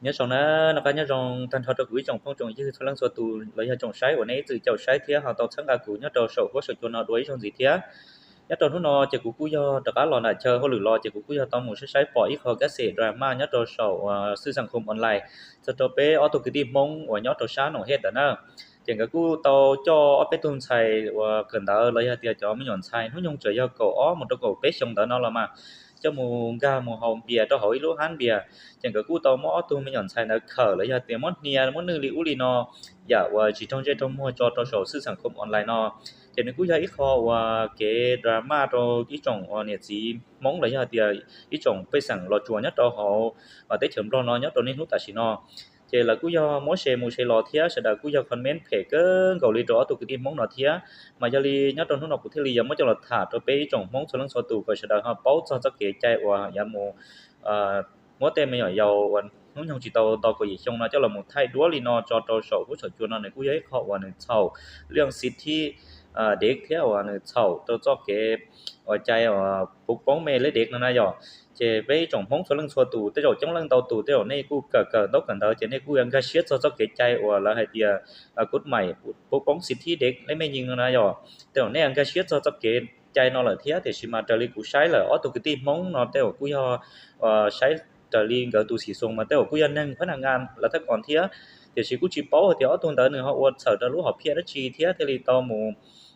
Nyob zoo na, noj qab nyob zoo tag nrho rau kuv ib tsoom phooj tsoom ywg txhua leej txhua tus los yog tsoom saib uas nej ib txwm caum saib thiab ho tau txhawb nqa kuv nyob rau saum huab saum cua no dua ib zaug ntxiv thiab. Nyob rau hnub no ces kuv kuj yog rov qab los nram chaw hauj lwm los ces kuv kuj yog tau mus saib saib pom ib qho kab xem drama nyob rau saum xwb xam khom online txog rau peb ob tug kwv tij Hmoob uas nyob rau sab Noom Hej ntawd na. Ces nkawd kuj tau coj ob peb tug ntxhais uas kawm ntawv los yog tias cov me nyuam ntxhais hnub nyoog tseem yog kaum ob mus rau kaum peb xyoo ntawd no los mas coj mus nkag mus haus npias rau hauv ib lub hab npias. Ces nkawd kuj tau muab ob tug me nyuam ntxhais ntawd khawm los yog tias muab hnia muab nwj li ub li no yam uas tsis raug ntsej raug muag tso rau saum xwb xam khom online no. Ces nws kuj yog ib qho uas kev drama rau ib tsoom uas niam txiv Hmoob los yog tias ib tsoom pej xeem Los Tsuas nyob rau hauv teb chaws Nplog no nyob rau niaj hnub tam sim no. Ces lawv kuj yog muab share mus share los thiab sawv daws kuj yog comment phem kawg nkaus li rau ob tug kwv tij Hmoob no thiab. Mas yog li nyob rau hnub no kuv thiaj li yuav muab coj los tham rau peb ib tsoom Hmoob txhua leej txhua tus kom sawv daws ho paub txog txoj kev cai uas yuav mus muab tej me nyuam yaus uas hnub nyoog tsis tau nto kaum yim xyoo no coj los mus thaij duab li no tso rau saum huab saum cua no nws kuj yog ib qho uas nws txhaum leej xib thib dev thiab uas nws txhaum rau txoj kev uas cai uas puv poob me lej dev no na yom. Ces peb ib tsoom Hmoob txhua leej txhua tus tej zaum coob leej ntau tus tej zaum nej kuj kawm kawm ntaub kawm ntawv ces nej kuj yuav nkag siab txog txoj kev cai uas lawv hais tias kub maim puv poob xib thib dev lej mej nyeeg no na yom. Tej zaum nej nkag siab txog txoj kev cai no lawm thiab tiam sis mas raws li kuv saib lawm ob tug kwv tij Hmoob no tej zaum kuj yog saib raws li nkawd tus xim xoos mas tej zaum kuj yog neeg phab naj ngas lawv thaj kom thiab. Tiam sis kuj tsis paub hais tias ob tug ntawd nws ho ua txhawm rau lub hom phiaj dab tsi thiab thiaj li tau mus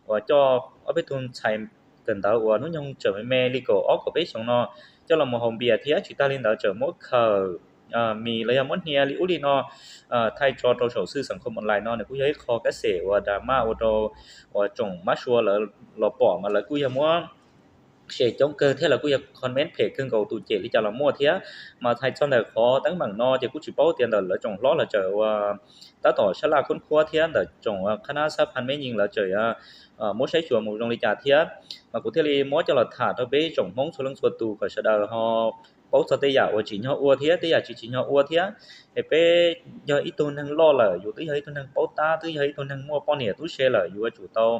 uas coj ob peb tug ntxhais kawm ntawv uas hnub nyoog tseem me me li kaum ob kaum peb xyoos no coj los mus haus npias thiab tsis tag li ntawd tseem muab khawm mis los yog muab hnia li ub li no thaij tso rau saum xwb xam khom online no nws kuj yog ib qho kab xem uas drama ua rau uas tsoom mab sua lawv los pom mas lawv kuj yog muab share coob kawg thiab lawv kuj yog comment phem kawg nkaus tus cem li cas los muaj thiab. Mas hais txog ntawm qhov teeb meem no ces kuj tsis paub tias ntawm lawv tsoom hlob lawv tseem uas tab tom sab laj khoob khuab thiab ntawm tsoom qhab nab xab pha meb nyeeg lawv tseem muab saib xyuas mus zoo li cas thiab. Mas kuv thiaj li muab coj los tham rau peb tsoom Hmoob txhua leej txhua tus kom sawv daws ho paub txog tej yam uas tsim nyog ua thiab tej yam tsis tsim nyog ua thiab. Es peb yog ib tug neeg loj lawm yus twb yog ib tug neeg paub tab twb yog ib tug neeg muaj poj niam tub se lawm yus yuav tsum tau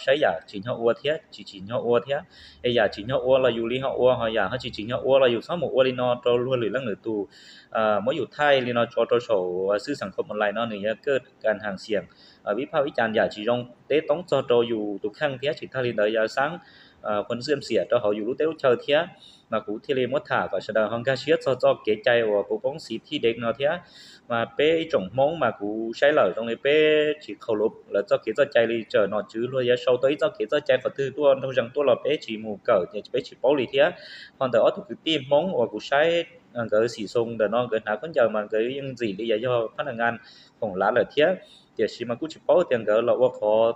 saib yam tsim nyog ua thiab tsis tsim nyog ua thiab. Es yam tsim nyog ua los yus li ho ua ho yam ho tsis tsim nyog ua los yus txhob mus ua li no rau luag lwm leej lwm tus muab yus thaij li no tso rau saum xwb xam khom online no nws yuav kaj kas has xiam vib phaj vib cas yam tsis zoo teb toob txog rau yus tus kheej thiab tsis tag li ntawd yuav xaab khuv xiam rau hauv yus lub teb lub chaw thiab. Mas kuv thiaj li muab tham kom sawv daws ho nkag siab txog txoj kev cai uas puv poob xib thib dev no thiab. Mas peb ib tsoom Hmoob mas kuv saib lawm zoo li peb tsis qhaus lus lawv txoj kev txoj cai li, txawm nom tswv luag yuav sau tau ib txoj kev txoj cai qhov twg tuaj nraug zees tuaj los peb tsis mus kawm ces peb tsis paub li thiab. Ho ntawm ob tug kwv tij Hmoob uas kuv saib nkawd xim xoos ntawm no nkawd hnav khaub ncaws mas nkawd yeej ntxim li yog phab naj ngas khoom lav lawm thiab. Tiam sis mas kuj tsis paub tias nkawd los ua qhov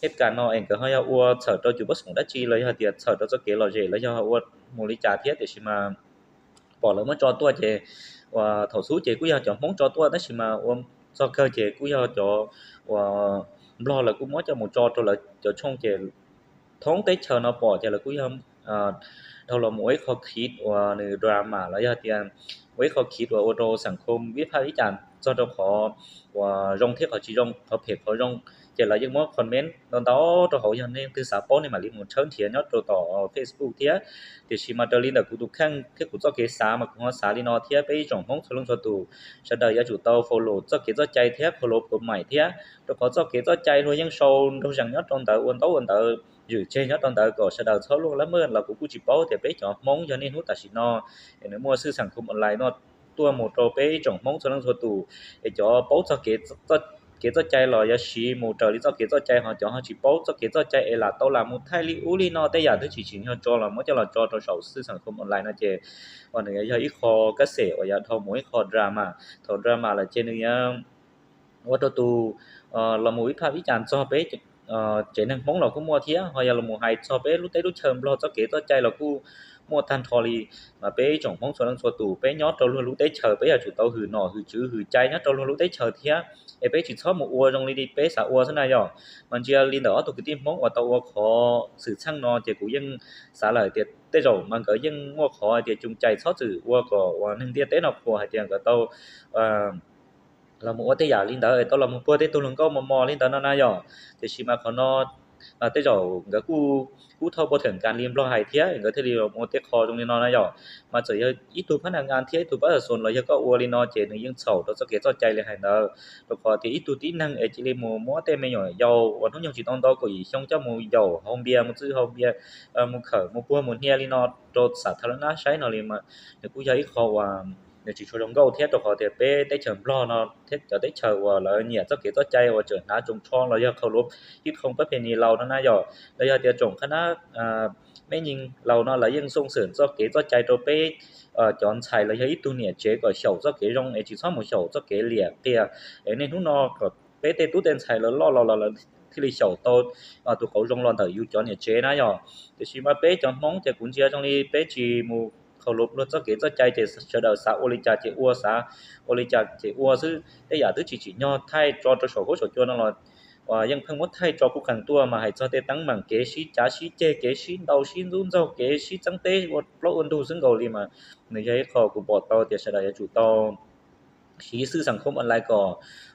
hej kas no es nkawd ho yog ua txhawm rau cov pob xoom dab tsi los yog tias txhawm rau txoj kev lom zem los yog ua mus li cas thiab. Tiam sis mas pom lawv muab tso tuaj ces uas thaum xub ces kuj yog cov Hmoob tso tuaj tab sis mas ua txog kawg ces kuj yog cov uas Nplog lawv kuj muab coj mus tso rau lawv cov tshooj ces thoob teb chaws no pom ces lawv kuj yog dhau los mus ua ib qho khiv uas nws drama los yog tias ua ib qho khiv uas ua rau xam khom vib phaj vib cas txog rau qhov uas zoo thiab qhov tsis zoo, qhov phem qhov zoo. Ces lawv yeej muab comment ntau ntau rau hauv, yog nej leej twg xav paub nej mam li mus tshawb nrhiav nyob rau tom Facebook thiab. Tiam sis mas raws li ntawm kuv tus kheej thiab kuv txoj kev xav mas kuv ho xav li no thiab peb ib tsoom Hmoob txhua leej txhua tus, sawv daws yuav tsum tau follow txoj kev txoj cai thiab follow kov maim thiab, rau qhov txoj kev txoj cai luag yeej sau nraug zees nyob rau ntawd ua ntaub ua ntawv zwm tseg nyob rau ntawd kom sawv daws txhob luag lab mej los kuv kuj tsis paub tias peb cov Hmoob yog niaj hnub tam sim no es nws muaj xwb xam khom online no tuaj mus rau peb ib tsoom Hmoob txhua leej txhua tus es cov paub txoj kev txoj cai los yuav siv mus raws li txoj kev txoj cai, ho cov ho tsis paub txoj kev txoj cai es lam tau lam mus thaij li ub li no tej yam twb tsis tsim nyog tso los muab coj los tso rau saum xwb xam khom online no ces uas nws yog ib qho kab xem uas yuav dhau mus ib qho drama. Thaum drama lawm ces nws yuav ua rau tus los mus vib phaj vib cas txog peb tsev neeg Hmoob los kuj muaj thiab, ho yog los mus hais txog peb lub teb lub chaw Nplog txoj kev txoj cai los kuj muaj tag nrho li. Mas peb ib tsoom Hmoob txhua leej txhua tus peb nyob rau luag lub teb chaws peb yuav tsum tau hwm nom hwm tswv hwm cai nyob rau luag lub teb chaws thiab. Es peb tsis txhob mus ua zoo li peb xav ua xwb na yom. Mas ntsia li ntawm ob tug kwv tij Hmoob uas tau ua qhov xwm txheej no ces kuv yeej xav lawm tias tej zaum mas nkawd yeej muaj qhov hais tias coos cai txhob txwm ua kom uas neeg ntiaj teb no qhuas hais tias nkawd tau los mus ua tej yam li ntawd es tau los mus puag tej tug hluas nkauj mos mos li ntawd no na yom. Tiam sis mas qhov no tej zaum nkawd kuj thauj pov thawj kas li Nplog hais thiab nkawd thiaj li ua tej qho zoo li no na yom. Mas txawm yog ib tug phab naj nkas thiab ib tug pab xas xos los yog koj ua li no ces nws yeej txhaum rau txoj kev txoj cai li hais ntawd, rau qhov tias ib tug tib neeg es cia li mus muab tej me nyuam yaus uas hnub nyoog tsis tau ntau kaum yim xyoo coj mus yaum haus npias, mus txwj haus npias, mus khawm mus puag mus hnia li no rau xav tha lab nab saib no li mas nws kuj yog ib qho uas nws tsis tshua zoo nkauj thiab, rau qhov tias peb teb chaws Nplog no thiab cov teb chaws uas lawv nyiam txoj kev txoj cai uas tseem hnav tsoos tsho los yog qhaus lov ib qho pab phe ni laus no na yom, los yog tias tsoom qhab nab me nyuam laus no lawv yeej xooj xwm txoj kev txoj cai rau peb cov ntxhais los yog ib tug niam tsev kom xyaum txoj kev zoo es tsis txhob mus xyaum txoj kev liam qias. Es niaj hnub no kom peb tej tub tej ntxhais lawv loj los los lawv thiaj li xyaum tau tus qauv zoo los ntawm yus cov niam tsev na yom. Tiam sis mas peb cov Hmoob ces kuv ntsia zoo li peb tsis mus qhaus lov luag txoj kev txoj cai ces sawv daws xav ua li cas ces ua, xav ua li cas ces ua xwb. Tej yam twb tsis tsim nyog thaij tso rau saum huab saum cua no los uas yeej pheej muab thaij tso kuj qees tuaj mas hais txog tej teeb meem kev sib cav sib ceg, kev sib ntaus sib ntxub ntxaug, kev sib txeeb teb ua plaub ua ntug xwb nkaus li mas nws yog ib qho kuv pom tau tias sawv daws yuav tsum tau siv xwb xam khom online kom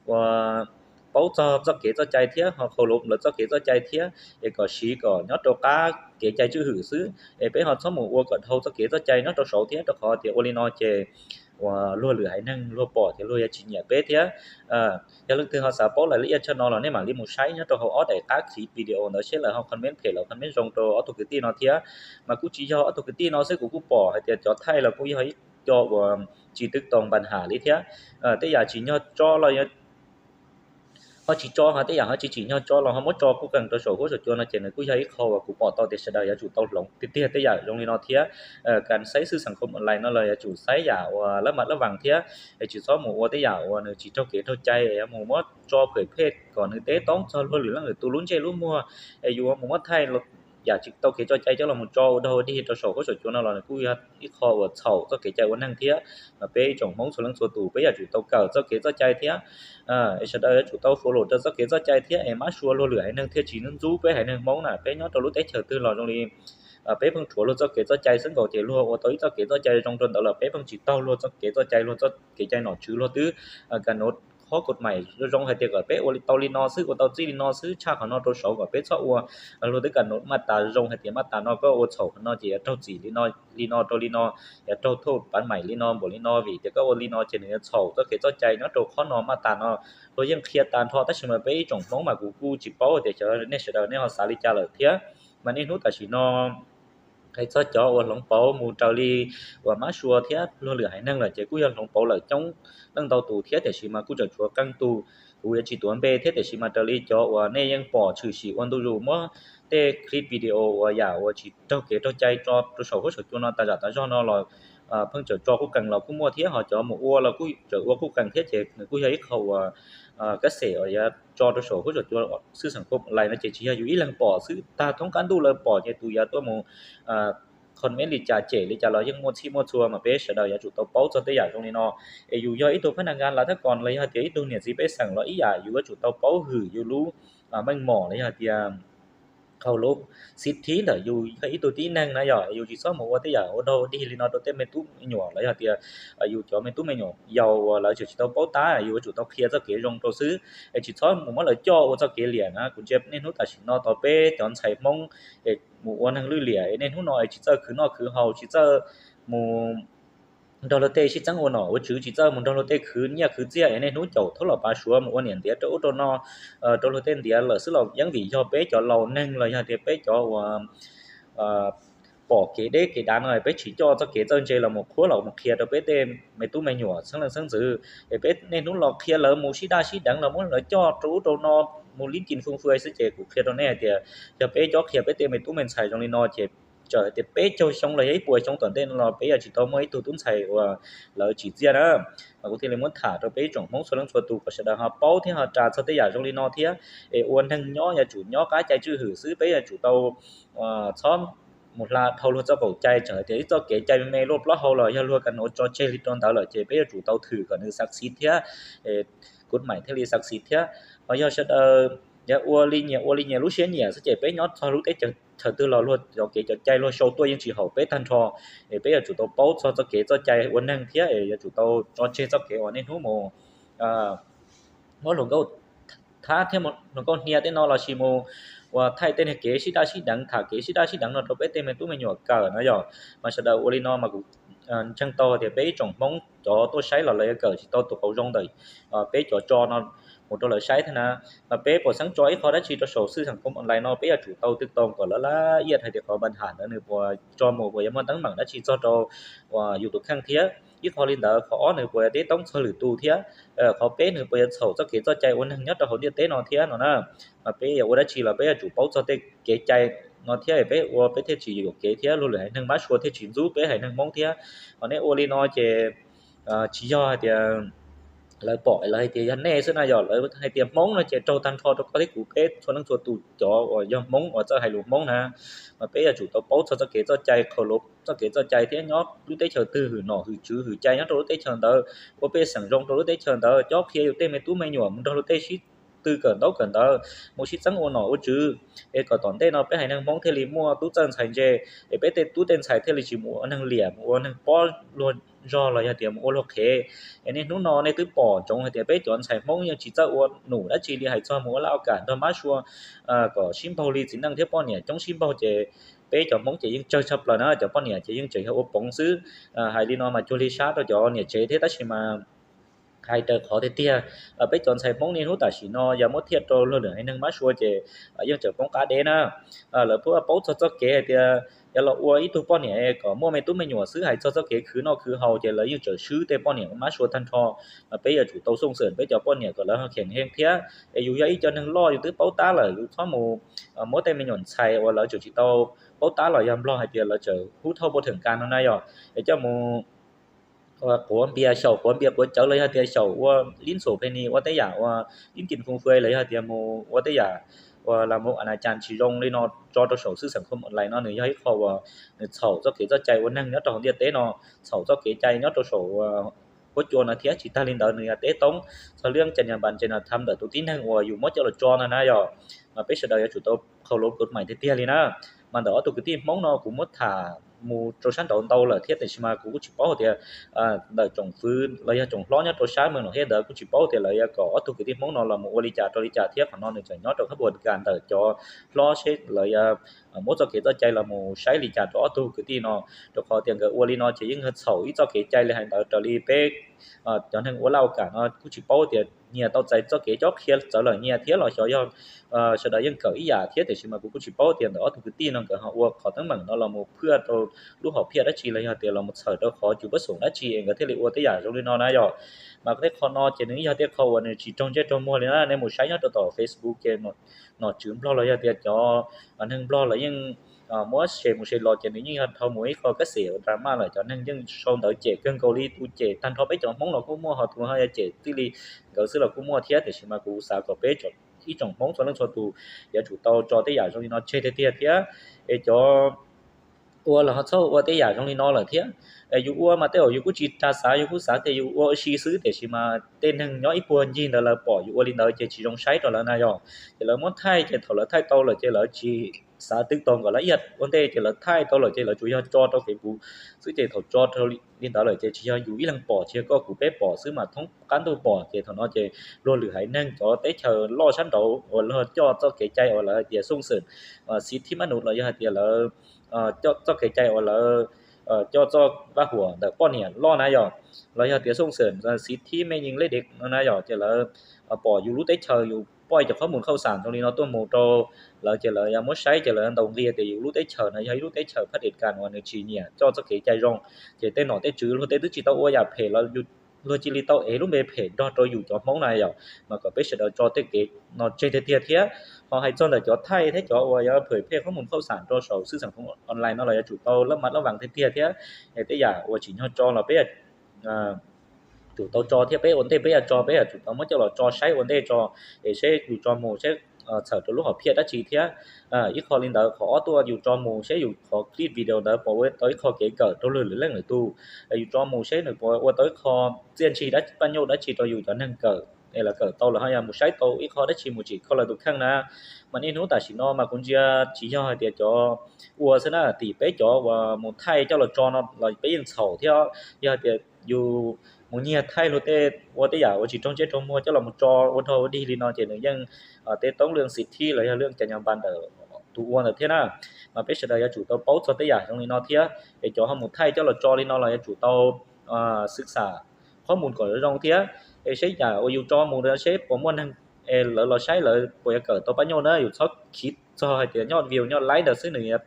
uas paub txog txoj kev txoj cai thiab ho qhaus lov lawv txoj kev txoj cai thiab es kom siv kom nyob rau qab kev cai tswj hwm xwb es peb ho txhob mus ua kom dhau txoj kev txoj cai nyob rau saud thiab, rau qhov tias ua li no ces uas luag lwm haiv neeg luag pom ces luag yuav tsis nyiam peb thiab. Yog leej twg ho xav paub lawm li ib yam tsam no los nej mam li mus saib nyob rau hauv ob daim qab clip video ntawd seb lawv ho comment phem los comment zoo rau ob tug kwv tij no thiab. Mas kuj tsis yog ob tug kwv tij no xwb, kuv kuj pom hais tias cov thaij los kuj yog ib co uas tsis twb tau npa ham li thiab. Tej yam tsim nyog tso los ho tsis tso, ho tej yam ho tsis tsim nyog tso los ho muab tso kuj qees rau saum huab saum cua no ces nws kuj yog ib qho uas kuv pom tau tias sawv daws yuav tsum tau hloov tiag tiag tej yam zoo li no thiab. Kas saib xwb xam khom online no los yuav tsum saib yam uas lab mas lab vaas thiab es tsis txhob mus ua tej yam uas nws tsis raug kev raug cai, mus muab tso phem phem kom nws teb toob txog luag lwm leej lwm tus lub ntsej lub muag es yus mus muab thaij yam tsis tau kev txoj cai coj los mus tso ua dog ua dig rau saum huab saum cua no los nws kuj yog ib qho uas txhaum txoj kev cai ua neeg thiab. Mas peb ib tsoom Hmoob txhua leej txhua tus peb yuav tsum tau kawm txoj kev txoj cai thiab es sawv daws yuav tsum tau follow rau txoj kev txoj cai thiab es mab sua luag lwm haiv neeg thiaj tsis ntxub peb haiv neeg Hmoob na. Peb nyob rau lub teb chaws twg los zoo li peb pheej rhuav luag txoj kev txoj cai xwb nkaus ces luag ua tau ib txoj kev txoj cai zoo rau ntawd los peb pheej tsis taug luag txoj kev txoj cai, luag txoj kev cai nom tswv luag twb kam nov qhob kaum maim zoo zoo hais tias kom peb ua tau li no xwb, ua tau txij li no xwb, tshaj qhov no rau saud kom peb txhob ua. Luag twb kam nov maj tas zoo hais tias maj tas no koj ua txhaum qhov no ces yuav raug txim li no li no rau li no, yuav raug thauj pav maim li no npaum li no vim tias koj ua li no ces nws yuav txhaum txoj kev txoj cai nyob rau qhov no maj tas no. Luag yeej qhia tag nrho tab sis mas peb ib tsoom Hmoob mas kuv kuj tsis paub tias xyov nej sawv daws nej ho xav li cas lawm thiab. Mas niaj hnub tam sim no hais txog cov uas hloov pauv mus raws li uas mab sua thiab luag lwm haiv neeg lawm ces kuj yog hloov pauv lawm coob leej ntau tus thiab, tiam sis mas kuj tseem tshuav qee tus kuv yuav tsis tuav npe thiab, tiam sis mas raws li cov uas nej yeej pom tshwm sim ua ntu zus muab tej clip video uas yam uas tsis raug kev raug cai tso rau saum huab saum cua no tas zam tas zog no los pheej tseem tso kuj qees los kuj muaj thiab, ho cov mus ua los kuj tseem ua kuj qees thiab ces nws kuj yog ib qho uas kab xem uas yuav tso rau saum huab saum cua xwb xam khom online no ces tsis yog yus ib leeg pom xwb, tag thoob qab ntuj lawv pom ces tus yuav tuaj mus comment li cas cem li cas los yeej muaj txhij muaj txhua. Mas peb sawv daws yuav tsum tau paub txog tej yam zoo li no. Es yus yog ib tug phab naj nkas lav thab kos los yog tias ib tug niam txiv pej xeem los ib yam, yus yuav tsum tau paub hwm yus lub meej mom los yog tias qhov lub xib thib ntawm yus yog ib tug tib neeg na yom, yus tsis txhob mus ua tej yam ua dog ua dig li no rau tej me tub me nyuam los yog tias yus cov me tub me nyuam yaus uas lawv tseem tsis tau paub tab, yus yuav tsum tau qhia txoj kev zoo rau xwb, es tsis txhob mus muab lawv coj ua txoj kev liam na. Kuv ntsia niaj hnub tam sim no tau peb cov ntxhais Hmoob es mus ua neeg lwj liam es niaj hnub no es tsis txawj khwv noj khwv haus, tsis txawj mus nrog luag tej sib txeeb ua nom ua tswv, tsis txawj mus nrog luag tej khwv nyiaj khwv txiaj es niaj hnub caum thaub los pav suav mus ua niam ntiav rau ub rau no rau luag tej ntiav lawm xwb los yeej vim yog peb cov laus neeg los yog tias peb cov uas pom kev deb kev dav no peb tsis coj txoj kev txawj ntse los mus qhuab los mus qhia rau peb tej me tub me nyuam xeeb leej xeeb ntxwv. Es peb niaj hnub los qhia lawv mus sib daj sib deev los muab lawv coj rau ub rau no mus lib cin fwj fwj xwb ces kuv qhia rau nej hais tias yog peb cob qhia peb tej me tub me ntxhais zoo li no ces txawm hais tias peb caug xyoo los yog ib puas xyoo tom ntej no los peb yuav tsis tau muaj ib tug tub ntxhais uas lawv tsim txiaj na. Mas kuv thiaj li muab tham rau peb ib tsoom Hmoob txhua leej txhua tus kom sawv daws ho paub thiab ho ras txog tej yam zoo li no thiab. Es ua neeg nyob yuav tsum nyob qab cai tswj hwm xwb, peb yuav tsum tau txhob mus hla dhau luag txoj qaum cai, txawm hais tias ib txoj kev cai me me luaj plaub hau los yog luag kam nuv tso tseg li rau ntawd lawm ces peb yuav tsum tau thwm kom nws xav xiv thiab kuv maim thiaj li xav xiv thiab. Ho yog sawv daws yuav ua li nyias ua li nyias lub siab nyiam xwb ces peb nyob txog lub teb chaws twg los luag cov kev cov cai luag sau tuaj yeej tsis haum peb tag nrho. Es peb yuav tsum tau paub txog txoj kev txoj cai ua neeg thiab es yuav tsum tau tso tseg txoj kev uas niaj hnub mus muab hluas nkauj thab thiab hluas nkauj hnia tej no los sis mus uas thaij tej niag kev sib daj sib deev, tham kev sib daj sib deev no rau peb tej me tub me nyuam kawm no yog. Mas sawv daws ua li no mas kuv ntseeg tau tias peb ib tsoom Hmoob cov tuaj saib los lawv yuav kawm tsis tau tus qauv zoo ntawm peb cov tso no mus rau lawv saib thiab na. Mas peb puas xeeb tso ib qho dab tsi rau saum xwb xam khom online no peb yuav tsum tau twb tau kom lawv lab iaj hais tias qhov npa ham ntawd nws puas tso mus puas yuav muaj teeb meem dab tsi txog rau uas yus tus kheej thiab. Ib qho li ntawd, qhov ob nws puas yuav deb toob txog lwm tus thiab. Qhov peb nws puas yuav txhaum txoj kev txoj cai ua neeg nyob rau hauv ntiaj teb no thiab no na. Mas peb yuav ua dab tsi los peb yuav tsum paub txog tej kev cai no thiab peb ua peb thiaj tsis yuam kev thiab luag lwm haiv neeg mab sua thiaj tsis ntxub peb haiv neeg Hmoob thiab. Ho nej ua li no ces tsis yog hais tias lawv pom lawv hais tias yog nej xwb na, yog lawv hais tias Hmoob no ces raug tag nrho rau koj thiab kuv peb txhua leej txhua tus cov uas yog Hmoob uas txawj hais lus Hmoob na. Mas peb yuav tsum tau paub txog txoj kev txoj cai, qhov lus txoj kev txoj cai thiab nyob lub teb chaws twg hwm nom hwm tswv hwm cai nyob rau lub teb chaws ntawd, ua pej xeem zoo rau lub teb chaws ntawd, cob qhia yus tej me tub me nyuam mus nrog lub teb sib tw kawm ntaub kawm ntawv, mus sib txeeb ua nom ua tswv, es kom tom ntej no peb haiv neeg Hmoob thiaj li muaj tub txawj ntxhais ntse, es peb tej tub tej ntxhais thiaj li tsis mus ua neeg liam, mus ua neeg pob luag zog los yog tias mus ua luag qhev. Es niaj hnub no nej twb pom ntsoov hais tias peb cov ntxhais Hmoob yeej tsis txawj ua num dab tsi li, hais txog mus ua laj ua kam nrog mab sua kom sib npaug li txiv neej thiab poj niam coob sib npaug ces peb cov Hmoob ces yeej tsawg tshaj plaws na. Cov poj niam ces yeej tseem yog ua poov xwb. Hais li no mas cuag li sab rau cov niam tsev thiab tab sis mas hais raws qhov tiag tiag, peb cov ntxhais Hmoob niaj hnub tam sim no yog muab thiaj rau luag lwm haiv neeg mab sua ces yeej tseem poob qab deb na. Lawv pheej paub txog txoj kev hais tias yog los ua ib tug poj niam kom muaj me tub me nyuam xwb, hais txog txoj kev khwv noj khwv haus ces lawv yeej tseem swb tej poj niam mab sua tag nrho. Peb yuav tsum tau xooj xwm peb cov poj niam kom lawv kheem heej thiab. Es yus yog ib co neeg loj yus twb paub tab lawm, yus txhob mus muab tej me nyuam ntxhais uas lawv tseem tsis tau paub tab los yog Nplog hais tias lawv tseem hub thauj pov thwm kas no na yog, es coj mus quav npias, xyaum quav npias quav cawv los yog tias xyaum ua lib ntxhuam phe ni, ua tej yam uas lib kin fun fue los yog tias mus ua tej yam uas las mus a na cas tsis zoo li no tso rau saum xwb xam khom online no nws yog ib qho uas nws txhaum txoj kev txoj cai ua neeg nyob rau hauv ntiaj teb no, txhaum txoj kev cai nyob rau saum huab cua no thiab. Tsis tag li ntawd nws yog teb toob txog liab cai nyas npas tsev no tham ntawm tus tib neeg uas yus muab coj los tso no na yog. Mas peb sawv daws yuav tsum tau qhau lov kod mais tiag tiag li na. Mas ntawm ob tug kwv tij Hmoob no kuv muab tham mus rau sab nraud ntau lawm thiab tiam sis mas kuv kuj tsis paub tias ntawm tsoom fwv los yog tsoom hlob nyob rau sab me nom hiab ntawd kuj tsis paub tias lawv yuav kom ob tug kwv tij Hmoob no los mus ua li cas rau li cas thiab. Qhov no nws tseem nyob rau qab npuas kas ntawm cov hlob seb lawv yuav muab txoj kev txoj cai los mus saib li cas rau ob tug kwv tij no, rau qhov tias nkawd ua li no ces yeej yog txhaum ib txoj kev cai li hais ntawd raws li peb cov neeg ua laj ua kam no kuj tsis paub tias nyias tau txais txoj kev cob qhia txawv lawm nyias thiab los xyov yog sawv daws yeej kawm ib yam thiab tiam sis mas kuv kuj tsis paub tias ntawm ob tug kwv tij no nkawd ho ua qhov teeb meem no los mus phwj rau lub hom phiaj dab tsi los yog tias los mus txhawm rau qhov cus pab xoom dab tsi es nkawd thiaj li ua tej yam zoo li no na yog. Mas tej qho no ces nws yog tej qho uas nws tsis raug ntsej raug muag li na. Nej mus saib nyob rau tom Facebook ces nom tswv Nplog los yog tias cov neeg Nplog los yeej muab se mus se los ces nws yeej yog dhau mus ib qho kab xim drama lawm. Cov neeg yeej sau ntawv cem kawg nkaus li, tus cem tag nrho peb cov Hmoob los kuj muaj, ho tus ho yog cem txij li nkawd xwb los kuj muaj thiab. Tiam sis mas kuv xav kom peb ib tsoom Hmoob txhua leej txhua tus yuav tsum tau tso tej yam zoo li no tseg tiag tiag thiab. Es cov ua los ho txhob ua tej yam zoo li no lawm thiab. Yus ua mas tej zaum yus kuj tsis tas xav, yus kuj xav tias yus ua ua si xwb tiam sis mas tej neeg nyob ib puag ncig ntawd lawv pom yus ua li ntawd ces tsis zoo saib rau lawv na yog. Ces lawv muab thaij ces thaum lawv thaij tau lawm ces lawv tsis xav twb tau kom lawv ib yam ua ntej ces lawv thaij tau lawm ces lawv tsuas yog tso rau Facebook xwb ces thaum tso rau li ntawd lawm ces tsis yog yus ib leeg pom, tsis yog koj kuv peb pom xwb mas thoob qab ntuj pom ces thaum no ces luag lwm haiv neeg cov teb chaws loj sab nraud uas luag coj txoj kev cai uas lawv hais tias xooj xwm xiv thib mab nus los yog hais tias lawv coj txoj kev cai uas lawv coj txoj paj huam ntawm poj niam loj na yog, los yog tias xooj xwm xiv thib mej yeej lej dev no na yog ces lawv pom yus lub teb chaws yus poj cov qhob mus khauj xam zoo li no tuaj mus rau lawv ces lawv yuav muab saib ces lawv ntaus nqi tias yus lub teb chaws no yog ib lub teb chaws phab des kas uas nws tsis nyiam coj txoj kev cai zoo. Ces tej nom tej tswv luag tej twb tsis tau ua yam phem los luag cia li tau ev lub npe phem nrog rau yus cov Hmoob na yog. Mas kom peb sawv daws tso tej kev no tseg tiag tiag thiab. Ho hais txog ntawm cov thaij thiab cov uas yuav phwm phej qhob mus khauj xam rau saum xwb xam phoo online no los yuav tsum tau lab mas lab vas tiag tiag thiab. Es tej yam uas tsim nyog tso los peb tsum tau tso thiab, peb ua ntej peb yuav tso peb yuav tsum tau muab coj los tso saib ua ntej tso, es seb yus tso mus seb txhawm rau lub hom phiaj dab tsi thiab. Ib qho li ntawd, qhov ob tuaj yus tso mus seb yus qhov clip video ntawd puas ua tau ib qho kev kawm rau luag lwm leej lwm tus. Yus tso mus seb nws puas ua tau ib qho txiaj ntsig dab paj nyuj dab tsi rau yus cov neeg kawm, es lawv kawm tau lawv ho yog mus saib tau ib qho dab tsi mus tsim kho lawv tus kheej na. Mas niaj hnub tam sim no mas kuv ntsia tsis yog hais tias cov ua xwb na, tim peb cov uas mus thaij coj los tso no los peb yeej txhaum thiab. Yog hais tias yus mus nyiag thaij luag tej, ua tej yam uas tsis raug ntsej raug muag coj los mus tso ua rog ua dig li no ces nws yeej teb toob lwm xim thib los yog lwm cas nyas npas ntawm tus ua ntawd thiab na. Mas peb sawv daws yuav tsum tau paub txog tej yam zoo li no thiab es cov ho mus thaij coj los tso li no los yuav tsum tau xwm xam qhob mus kom zoo thiab es seb yam uas yus tso mus seb puas muaj neeg es lawv los saib lawv puas yuav kawm tau pab nyuj na. Yus txhob khiv txog hais tias nyob view nyob like ntawd xwb nws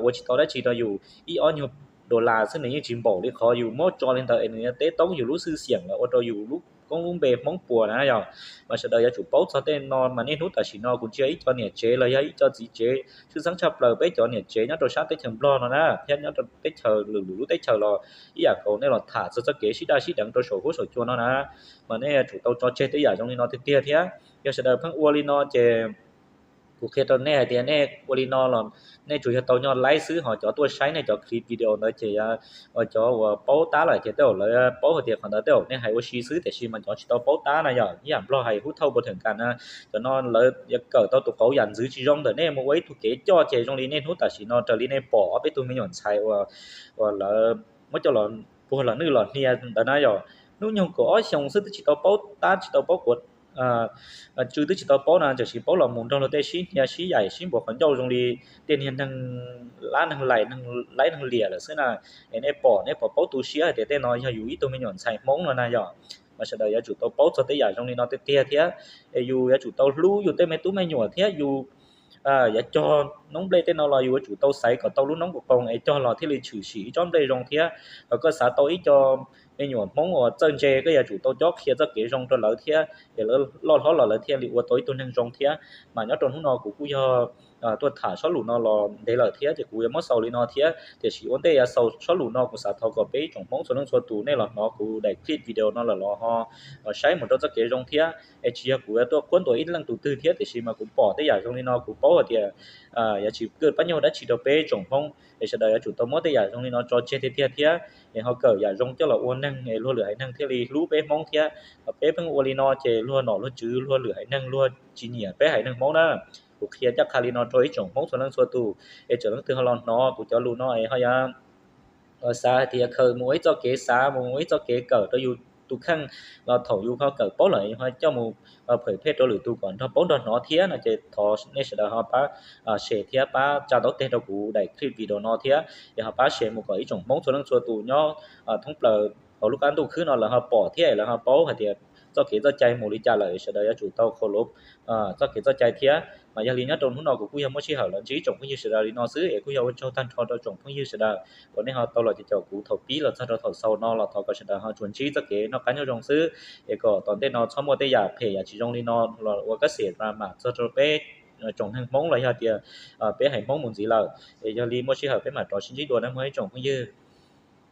ua tsis tau dab tsi rau yus, ib ob nyuag dollar xwb nws yeej tsis npaum li qhov yus muab tso li ntawd es nws yuav teb toob yus lub xwm xiam los ua rau yus lub koob lub npe Hmoob puas na yog. Mas sawv daws yuav tsum paub txog tej no mas niaj hnub tam sim no kuv ntsia ib co niam tsev los yog ib co txiv tsev tshwj xeeb tshaj plaws peb cov niam tsev nyob rau sab teb chaws Nplog no na thiab nyob rau teb chaws lwm lwm lub teb chaws los ib yam nkaus nej los tham txog txoj kev sib daj sib deev rau saum huab saum cua no na. Mas nej yuav tsum tau tso tseg tej yam zoo li no tiag tiag thiab yog sawv daws pheej ua li no ces kuv qhia rau nej hais tias nej ua li no los nej tsuas yog tau nyob like xwb ho cov tuaj saib nej cov clip video ntawd ces cov uas paub tab lawm ces tej zaum lawv paub hais tias qhov ntawd tej zaum nej hais ua si xwb tiam sis mas cov tsis tau paub tab na yog ib yam Nplog hais hub thauj npua theem kas na, cov no lawv yuav kawm tau tus qauv yam ntxwv tsis zoo ntawm nej mus ua ib tug kev coj ces zoo li niaj hnub tam sim no raws li nej pom ob peb tug me nyuam ntxhais uas lawv muab coj los puag los nwj los hnia ntawd na yog hnub nyoog kaum ob xyoos xwb twb tsis tau paub tab tsis tau paub quav tsw twb tsis tau paub na tam sim paub los mus nrog luag tej sib hnia sib yaim sib npuas qhov ncauj zoo li tej niag neeg lab neeg laim neeg laib neeg liam lawm xwb na. Es nej pom nej pom paub tu siab hais tias tej no yog yus ib tug me nyuam ntxhais Hmoob no na yog. Mas sawv daws yuav tsum tau paub txog tej yam zoo li no tiag tiag thiab es yus yuav tsum tau hlub yus tej me tub me nyuam thiab yus yuav cog noob nplej tej no los yus yuav tsum tau xaiv kom tau lub noob kom qoos es cog los thiaj li tshwm sim ib tsob nplej zoo thiab. Hos koj xav tau ib co me nyuam Hmoob uas txawj ntse koj yuav tsum tau cob qhia txoj kev zoo rau lawv thiab es lawv loj hlob los lawv thiaj li ua tau ib tug neeg zoo thiab. Mas nyob rau hnub no kuv kuj yog tuaj tham sob lus no los ntev lawm thiab ces kuv yuav muab xaus li no thiab tiam sis ua ntej yuav xaus sob lus no kuv xav thov kom peb ib tsoom Hmoob txhua leej txhua tus nej los hnov kuv daim clip video no lawm los ho saib mus rau txoj kev zoo thiab es tsis yog kuv yuav tuaj quab ntuas ib leej tus twg thiab tiam sis mas kuv pom tej yam zoo li no kuv paub hais tias yuav tsis kawm pab nyuj dab tsi rau peb tsoom Hmoob es sawv daws yuav tsum tau muab tej yam zoo li no tso tseg tiag tiag thiab es ho kawm yam zoo coj los ua neeg es luag lwm haiv neeg thiaj li hlub peb Hmoob thiab. Peb pheej ua li no ces luag nom luag tswv luag lwm haiv neeg luag tsis nyiam peb haiv neeg Hmoob na. Kuv qhia ncaj qha li no rau ib tsoom Hmoob txhua leej txhua tus es tsoom leej twg ho los hnov kuv cov lus no es ho yuav xav hais tias khaws mus ua ib txoj kev xav mus ua ib txoj kev kawm rau yus tus kheej los thaum yus ho kawm paub lawm yus ho coj mus phawm phej rau lwm tus kom nrog paub nrog hnov thiab no ces thov nej sawv daws ho pab share thiab pab tsa ntaub teg rau kuv daim clip video no thiab es ho pab share mus kom ib tsoom Hmoob txhua leej txhua tus nyob thoob plaws hauv lub qab ntuj khwb no lawv ho pom thiab lawv ho paub hais tias txoj kev txoj cai mus li cas lawm sawv daws yuav tsum tau khaus lov txoj kev txoj cai thiab. Mas yog li nyob rau hnub no kuv kuj yog muab sij hawm los ntsib tsoom phooj ywg sawv daws li no xwb es kuj yog ua tsaug tag nrho rau tsoom phooj ywg sawv daws uas nej ho tau los caum kuv thaum pib los txog rau thaum xaus no los thov kom sawv daws ho tsuas ntsib txoj kev noj qab nyob zoo xwb es kom tom ntej no txhob muaj tej yam phem yam tsis zoo li no los ua kab xiam mam txog rau peb tsoom neeg Hmoob los yog tias peb haiv Hmoob mus ntxiv lawm. Es yog li muaj sij hawm peb mam rov sib ntsib dua na mog ib tsoom phooj ywg.